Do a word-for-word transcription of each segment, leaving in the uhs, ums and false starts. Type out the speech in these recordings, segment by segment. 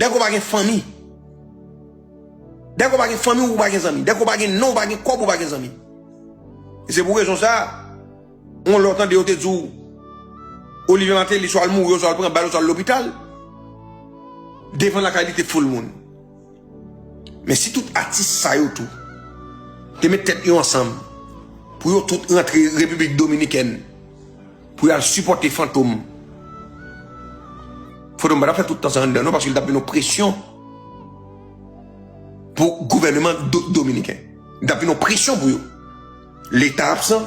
Dèke w pa gen fanmi. Dèke w pa gen fanmi, ou pa gen zanmi. Dèke w pa gen non, ou pa gen kòb, ou pa gen zanmi. E se pou rezon sa a, yon lè w tande yo te di w, Olivier Martelly swa l mouri, oswa l pran bal, oswa l lopital. Devan lakay li te full moun. Men si tout atis sa yo tou te met tèt yo ansanm pou yo tout rantre Repiblik Dominikèn pou y al sipòte Fantom, Fantom pa t ap fè tout tan sa anndan non, paske l t ap vin yon presyon pou gouvèneman do- dominiken. Li t ap vin yon presyon pou yo. Leta absan,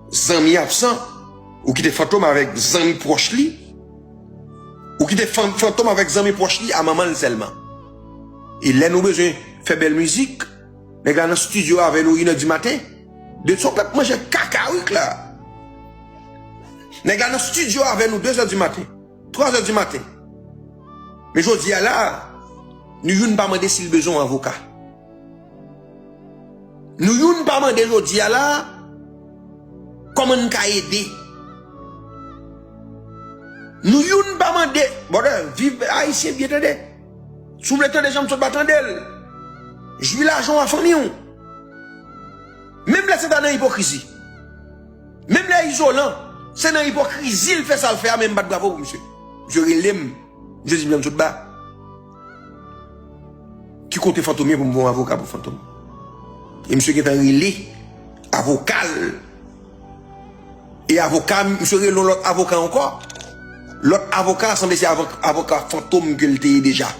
zanmi absan, ou kite Fantom avèk zanmi pwòch li, ou kite Fan- Fantom avèk zanmi pwòch li a manman l sèlman. E lè nou bezwen fè bèl mizik, nèg la nan estidyo avè nou inè di maten. De son pèp manje kakawik la. Nèg la nan estidyo avè nou dezè di maten, twazè di maten. Men jodi a la, nou youn pa mande si l bezwen yon avoka. Nou youn pa mande jodi a la kòman n ka ede. Nou youn pa mande, brother, viv ayisyen byen tande. Si w vle tande jan m sot ba, tande l. Jwi lajan w a fanmi w. Menm lè se ta nan ipokrizi. Menm lè izolan, se nan ipokrizi l fè sa l fè a, men m bat bravo pou misye. Misye rele m. Misye di m jan m sot ba. Ki kote Fantom ye pou m voye yon avoka pou Fantom? E misye gentan rele avoka l. E avoka, misye rele yon lòt avoka ankò. Lòt avoka a sanble se avoka Fantom ke l te ye deja.